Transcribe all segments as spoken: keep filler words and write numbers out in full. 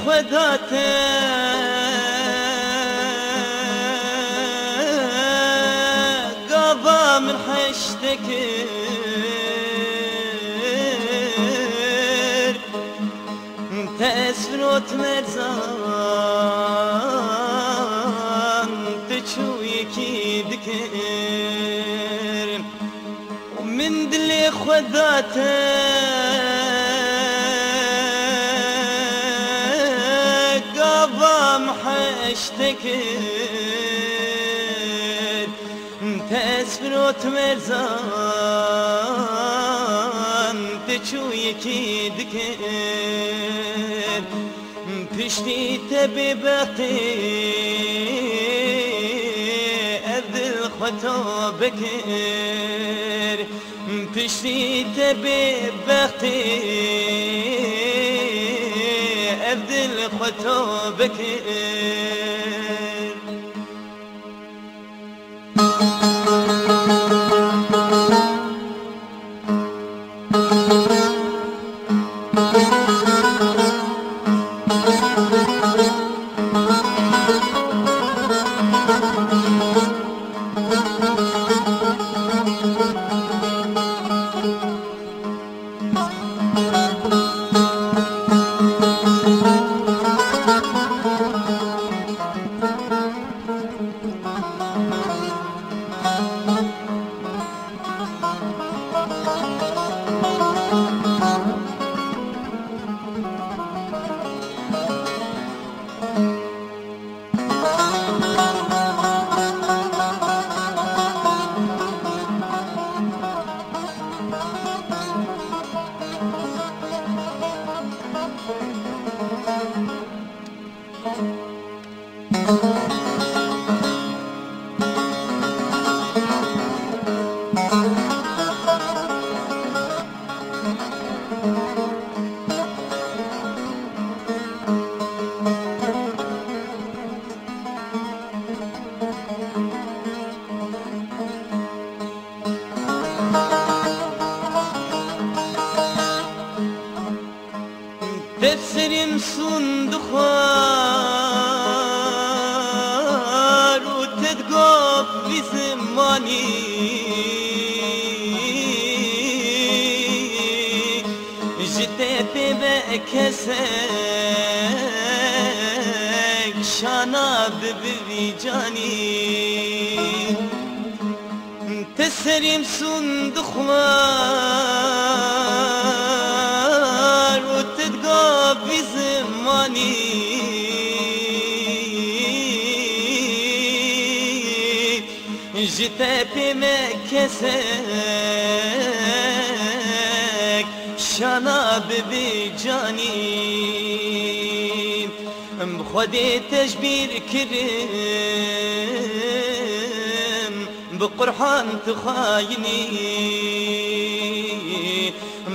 Xweda te gava min heşte kir. Te esfirot merzan, te çûyekî dikir. Min dilê xwe da te, gava min heşte kir. Te esfirot merzan, te çûyekî dikir. Piştî te bêbextê ev dil xwe tobe kir. Piştî te bêbextê ev dil xwe tobe kir. Tefsirîm sûn dixwar û te digot vî zimanî. Ji te pê ve kesek şana bibi vî canî. Te serîm sûn dixwar û te digot vî zimanî. Ji te pê me kesek şana bibi canî. Bi Xwedê te ji bîr kirim, bi Qur'an tu xayinî.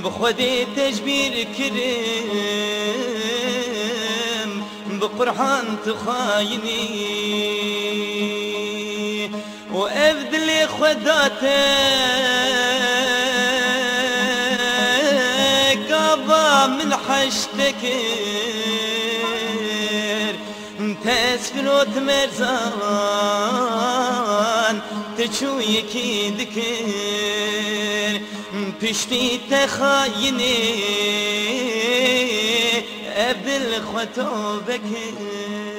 Bi Xwedê te ji bîr kirim, bi Qur'an tu xayinî. Û ev dilê xwe da te, gava min heşte kir. Te esfirot merzan, te çûyekî dikir. Piştî te xayinê ev dil xwe tobe kir.